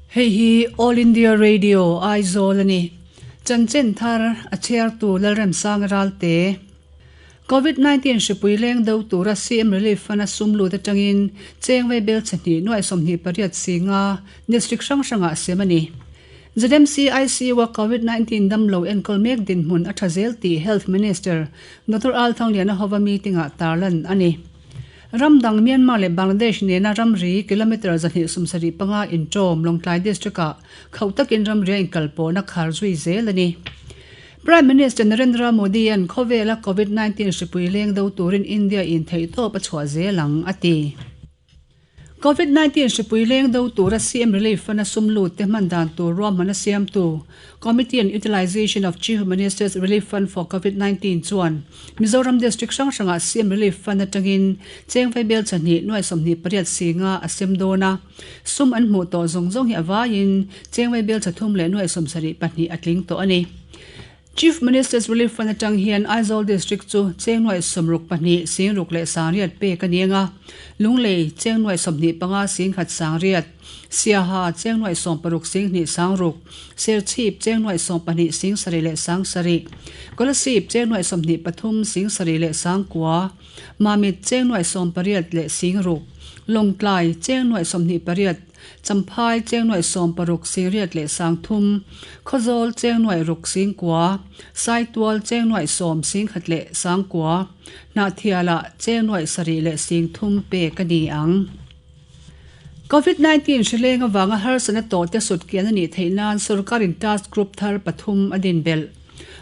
Hei hi All India Radio, Aizawl a ni. Chanchin thar a chhiartu Lalremsanga Ralte. Covid 19 hripui leng do tura CM Relief Fund a sum lut atangin Chengvei bel chhe hnih nuai 28 singa district hrang hrangah sem a ni. ZMC ICU a Covid 19 damlo enkawl mek dinhmun a tha zel tih Health Minister Doctor Al Thangliana hova meeting-ah tarlan a ni. Ram dang Myanmar leh Bangladesh nena ramri kilometre 275 inṭawm Lawngtlai District-ah khauh takin ramri a inkalpawhna khar zui zel a ni. Prime Minister Narendra Modi-a'n khawvela Covid 19 hripui leng do turin India in theihtawp a chhuah zel ang, a ti. Covid 19 hripui leng do tura CM Relief Fund-a sum lut te hman dan tur ruahman a siamtu Committee on Utilisation of Chief Minister's Relief Fund for Covid 19 chuan Mizoram District hrang hrangah CM Relief Fund atangin cheng vaibel chahnih nuai 28 singa a sem dawn a. Sum an hmuh tawh zawng zawng hi a vaiin cheng vaibel chathum leh nuai 72 a tling tawh a ni. Chief Minister's Relief Fund atang hian Aizawl District chu cheng nuai 62 sing ruk leh sangriat pek a ni anga, Lunglei cheng nuai 25 sing khat sangriat, Siaha cheng nuai 60 sing hnih sang ruk, Serchhip cheng nuai 12 sing sarih leh sang sarih, Kolasib cheng nuai 23 sing sarih leh sang kua, Mamit cheng nuai 18 leh sing ruk, Lawngtlai cheng nuai 28, Champhai cheng nuai 60 sing riat leh sang thum, Khawzawl cheng nuai ruk sing kua, Saitual cheng nuai 10 sing khat leh sang kua, Hnahthialah cheng nuai sarih leh sing thum pek a ni ang. Covid 19 hrileng avanga harsatna tawhte sutkian a nih theih nan sorkarin task group thar pathum a din belh.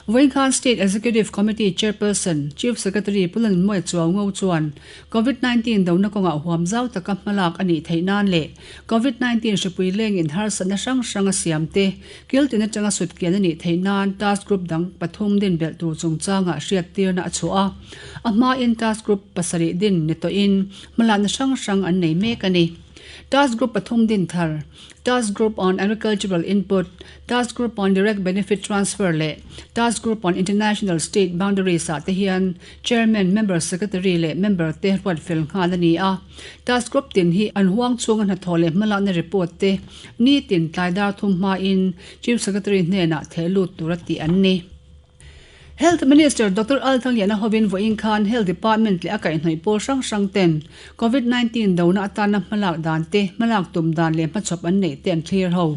Vawinkhan State Executive Committee Chairperson, Chief Secretary Pu Lanmawia Chuaungo chuan Covid 19 dona kawngah huam zau taka hmalak a nih theih nan leh Covid 19 hripui lengin harsatna hrang hrang a siam te kiltin atanga sutkian a nih theih nan task group dang pathum din belh tur chungchangah hriattirna a chhuah a. A hmain task group pasarih din ni tawhin hmalakna hrang hrang an nei mek a ni. Task group pathum din thar, Task Group on Agricultural Input, Task Group on Direct Benefit Transfer leh Task Group on International State Boundaries ah te hian Chairman, Member Secretary leh Member te ruat fel nghal a ni a. Task Group tin hi an huang chhunga hnathawh leh hmalakna report te nitin tlai dar thum hmain Chief Secretary hnenah theh lut tura tih an ni. Health Minister Doctor Al Thangliana hovin vawiin khan Health Department leh a kaihhnawih pawl hrang hrang ten Covid 19 dona atana hmalak dan te, hmalak tum dan leh hmachhawp an neih te an thlir ho.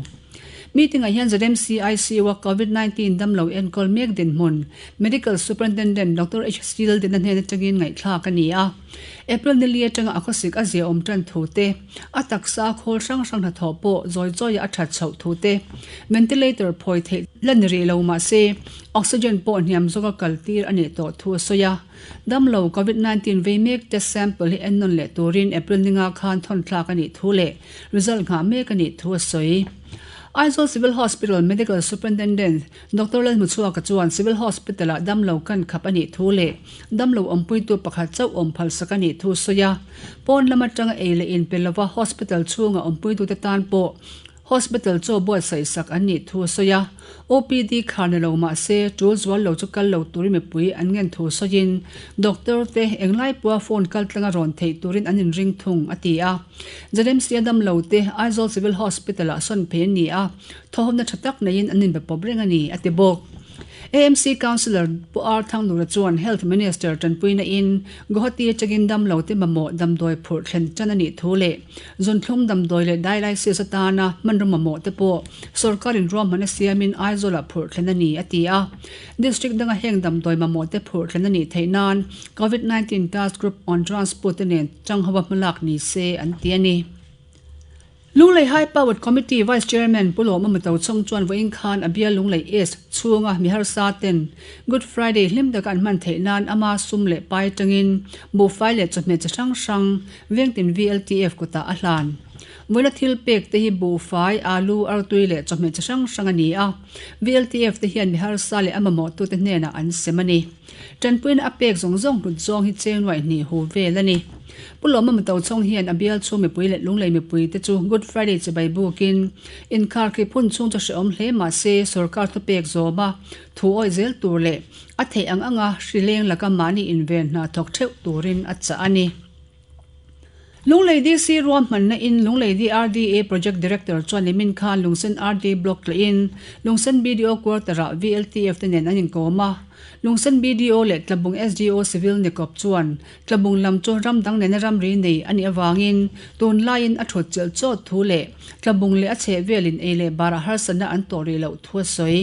Meeting ah hian ZMC ICU a Covid 19 damlo enkawl mek dinhmun Medical Superintendent Doctor HC Laldina hnen atangin ngaihthlak a ni a. April nili atanga a khawsik a ziaawm tan thu te, a taksa a khawl hrang hrang hnathawh pawh zawi chawiah a that chhoh thu te, ventilator phawi theih la ni rih lo mah se oxygen pawh hniam zawka kal tir a nih tawh thu a sawi a. Damlo Covid 19 vei mek test sample hi ennawn leh turin April ninga khan thawn thlak a nih thu leh result nghah mek a nih thu a sawi. Aizawl Civil Hospital Medical Superintendent Doctor Lalhmuchhuaka chuan Civil Hospital-ah damlo kan khap a nih thu leh damlo awmpuitu pakhat chauh awm phalsak a nih thu sawi a. Pawn lam atanga ei leh in pe lova hospital chhunga awmpuitute tan pawh hospital chaw buatsaihsak an nih thu a sawi a. OPD khar ni lo mah se tul zual lo chu kal lo turin mipui an ngen thu sawiin doctor te englai pawha phone kal tlanga rawn theih turin an inring thung, a ti a. ZMC a damlo te Aizawl Civil Hospital-ah sawn phei an ni a. Thawhawmna tha tak neiin an inbe pawp reng a ni, a ti bawk. AMC Councillor Pu R Thanglura chuan Health Minister tanpuina in Guwahati atangin damlo te mamawh damdawi phurh thlen tan a nih thu leh zunthlum damdawi leh dialysis atana hmanraw mamawh te pawh sawrkarin ruahman a siamin Aizawlah phurh thlen a ni, a ti a. District danga heng damdawi mamawh te phurh thlen a nih theih nan Covid 19 Task Group on Transport te nen changho a hmalak ni se an ti a ni. Lunglei High Powered Committee Vice Chairman Pu Lawma Muto Chawng chuan vawiin khan a bial Lunglei East chhunga mi harsa ten Good Friday hlim taka an hman theih nan ama sum leh pai atangin buhfai leh chawhmeh chi hrang hrang Vengtin VLTF kutah a hlan. Vawiina thil pek te hi buhfai, alu, artui leh chawhmeh chi hrang hrang a ni a, VLTF te hian mi harsa leh a mamawhtute hnenah an sem a ni. Tanpuina a pek zawng zawng hlut zawng hi cheng nuaih hnih hu vel a ni. Pu Lawma Muto Chawng hian a bial chhung mipui leh Lunglei mipui te chu Good Friday chibai bukin inkhar khi phun chhung chu hrehawm hle mah se sorkar thupek zawma thu awih zel tur leh a theih ang anga hri leng laka mahni inven hna thawk theuh turin a chah a ni. Lunglei DC ruahmanna in Lunglei DRDA Project Director chuan nimin khan Lungsen RD Block tlahin Lungsen BDO Quarter ah VLTF te nen an inkawm a. Lungsen BDO leh Tlabung SDO Civil Nikawp chuan Tlabung lam chu ram dang nena ramri nei a nih avangin tunlaiin a thut chilh chawt thu leh Tlabung leh a chheh velin ei leh barah harsatna an tawh rih loh thu a sawi.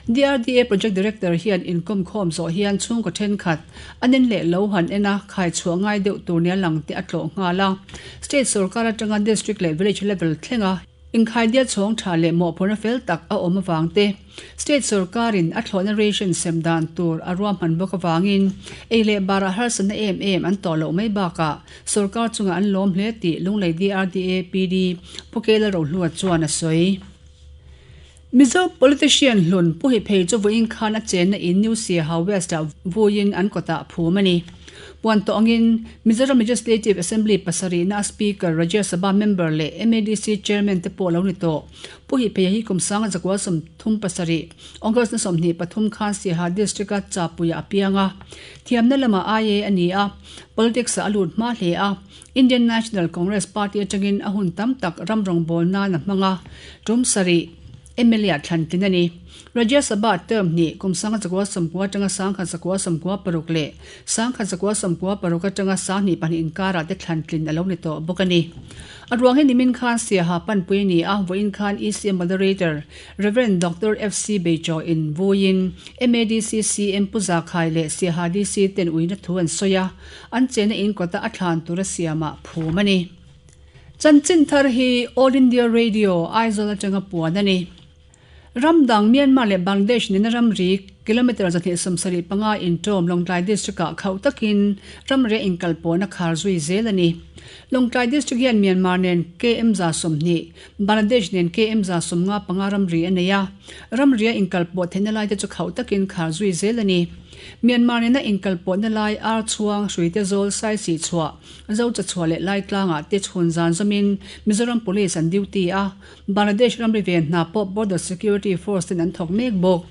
DRDA Project Director hian inkawm khawm zawh hian chhungkaw thenkhat an en leh lo han en a, khai chhuah ngai deuh tur nia lang te a tlawh nghal a. State sorkar atanga District leh Village level thlenga inkhaidiat chhawng tha leh mawhphurhna fel tak a awm avang te, State sorkarin a thlawhna ration sem dan tur a ruahman bawk avangin ei leh barah harsatna em em an tawh loh mai bakah sorkar chungah an lawm hle tih Lunglei DRDA PD Pu Kela Rohlua chuan a sawi. Mizo politician hlun Pu Hiphei chu vawiin khan a chenna in New Siaha West-ah vuiin an kawtah phum a ni. Puan tawh angin Mizoram Legislative Assembly pasarihna a Speaker, Rajya Sabha member leh MADC Chairman te pawh lo ni tawh. Pu Hiphei hi kum sanga zakua 37, August na 23 khan Siaha District-a Chapuiah a piang a. Thiamna lamah IA a ni a, politics-ah a lut hma hle a. Indian National Congress Party atangin a hun tam tak ram rawngbâwl nan a hmang a, tum sarih mla ah thlan tlin a ni. Rajya Sabha term hnih kum 1990 atanga 1996 leh 1996 atanga 2002 inkarah te thlan tlin a lo ni tawh bawk a ni. A ruang hi nimin khan Siaha panpui a ni a, vawiin khan ECM Moderator Rev. Doctor FC Beichaw in vawiin MADC CM Pu Zakhai leh Siaha DC ten uina thu an sawi a, An chena in kawta a thlan tura siamah phum a ni. Chanchin thar hi All India Radio, Aizawl atanga puan a ni. Ram dang Myanmar leh Bangladesh nena ramri kilometre 275 intawm Lawngtlai District-ah khauh takin ramria inkalpawhna khar zui zel a ni. Lawngtlai District hian Myanmar nen KM 20, Bangladesh nen KM 95 ramri a nei a. Ramria inkalpawh theihna laite chu khauh takin khar zui zel a ni. Myanmar nena inkalpawhna lai ar chhuang hruite zawl sai sih chhuah, Zocha chhuah leh lai tlangah te chhun zan zawmin Mizoram Police an duty a, Bangladesh ramri ven hna pawh Border Security Force ten an thawk mek bawk.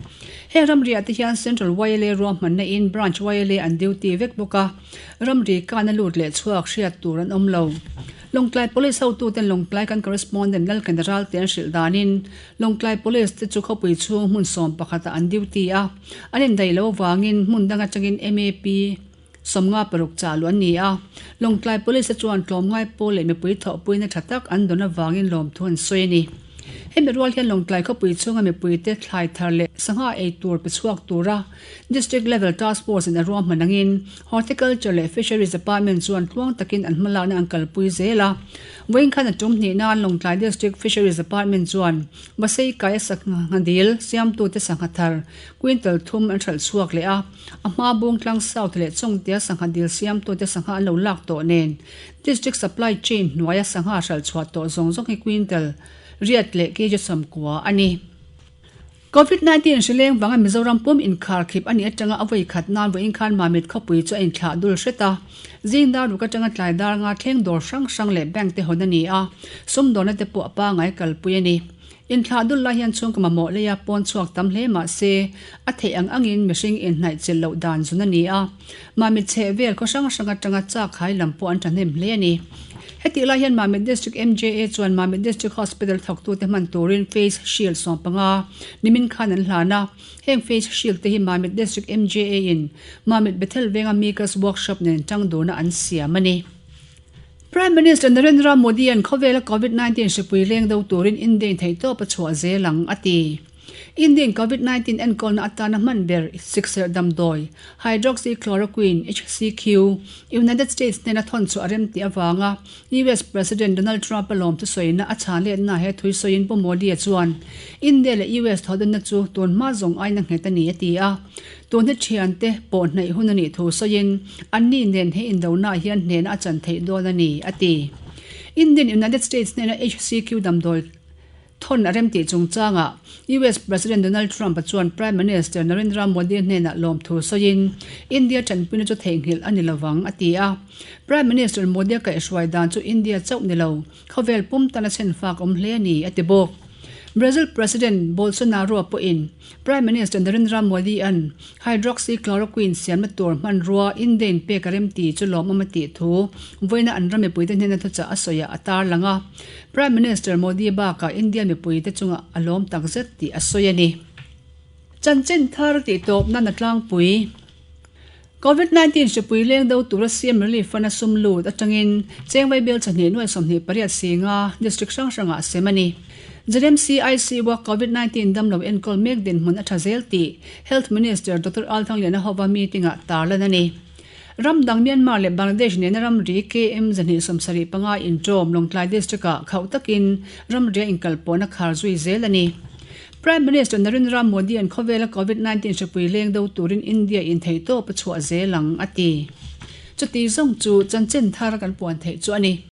Heng ramriah te hian Central YLA ruahmanna in Branch YLA an duty vek bawk a, ramri kana lut leh chhuak hriat tur an awm lo. Lawngtlai Police hotuten Lawngtlai kan Correspondent Lalkenda Ralte an hrilh danin Lawngtlai Police te chu khawpui chhung hmun sawm pakhatah an duty a, An indaih loh avangin hmun dang atangin map 56 chah luh an ni a. Lawngtlai Police te chuan tlawmngai pawl leh mipui thawhpuina tha tak an dawn avangin lawmthu an sawi a ni. Hemi rual hian Lawngtlai khawpui chhunga mipuite thlai thar leh sangha ei tur pe chhuak tura District Level Task Force in a ruahman angin Horticulture leh Fisheries Department chuan tluang takin an hmalakna an kalpui zel a. Vawiin khan a tum hnih nan Lawngtlai District Fisheries Department chuan Vasei kai a sangha dil siamtute sangha thar quintal thum an hralh chhuak leh a, a hma Bungtlang South leh Chawngtea sangha dil siamtute sangha an lo lak tawh nen District Supply Chain hnuaia sangha hralh chhuah tawh zawng zawng hi quintal riat leh kg 90 a ni. Covid 19 hri leng vanga Mizoram pum inkhar khip a nih atanga a vawi khat nan vawiin khan Mamit khawpui chu a inthlah dul hret a. Zing dar ruk atanga tlai dar nga thleng dawr hrang hrang leh bank te hawn a ni a, sumdawrna te pawh a pangai kalpui a ni. Inthlah dul lai hian chhungkaw mamawh leia pawn chhuak tam hle mah se, a theih ang angin mihring inhnaih chilh loh dan zun a ni a. Mamit chheh vel khaw hrang hrang atanga chak hai lam pawh an thahnem hle a ni. Hetih lai hian Mamit District MJA chuan Mamit District Hospital thawktute hman turin face shield 15 nimin khan an hlan a. Heng face shield te hi Mamit District MJA in Mamit Bethel venga Mikas Workshop nen tang duna an siam a ni. Prime Minister Narendra Modi an khawvela Covid-19 hripui leng do turin India in theihtawp a chhuah zel ang, a ti. Indian Covid 19 enkawlna atana hman ber sikserh damdawi, Hydroxychloroquine, HCQ, United States hnena thawn chhuah a rem tih avanga US President Donald Trump-a lawm thusawiina a chhan letna he thui sawiin Pu Modi-a chuan India leh US thawhdanna chu tun hma zawng aina nghet a ni a ti a. Tun hi thiante pawh hnaih hun a nih thu sawiin anni nen he indona hian hnehna a chan theih dawn a ni a ti. Indian United States hnena HCQ damdawi Thawn a remtih chungchangah US President Donald Trump-a chuan Prime Minister Narendra Modi hnenah lawmthu sawiin, India tanpuina chu theihnghilh a ni lovang, a ti a. Prime Minister Modi-a kaihhruai dan chu India chauh ni lo, khawvel pum tan a chhenfak awm hle a ni, a ti bawk. Brazil President Bolsonaro pawhin Prime Minister Narendra Modi-a'n hydroxychloroquine siamna tur hmanrua Indian pek a remti chu lawmawm a tih thu vawiina an ram mipuite hnena thuchah a sawiah a tarlang a. Prime Minister Modi bakah India mipuite chungah a lawm takzet tih a sawi a ni. Chanchin thar tihtawp nan a tlangpui. Covid 19 hripui leng do tura CM Relief Fund a sum lut atangin Chengvai bial chahnih nuai 28 singa district hrang hrangah sem a ni. ZMCICU-a Covid 19 damlo enkawl mek dinhmun a tha zel tih Health Minister Doctor Althangliana hova meeting-ah tarlan a ni. Ram dang Myanmar leh Bangladesh nena ramri KM 275 inṭawm Lawngtlai District-ah khauh takin ramria inkalpawhna khar zui zel a ni. Prime Minister Narendra Modi-a'n khawvela Covid 19 hripui leng do turin India in theihtawp a chhuah zel ang, a ti. Chuti zawng chu chanchin thar kan puan theih chu a ni.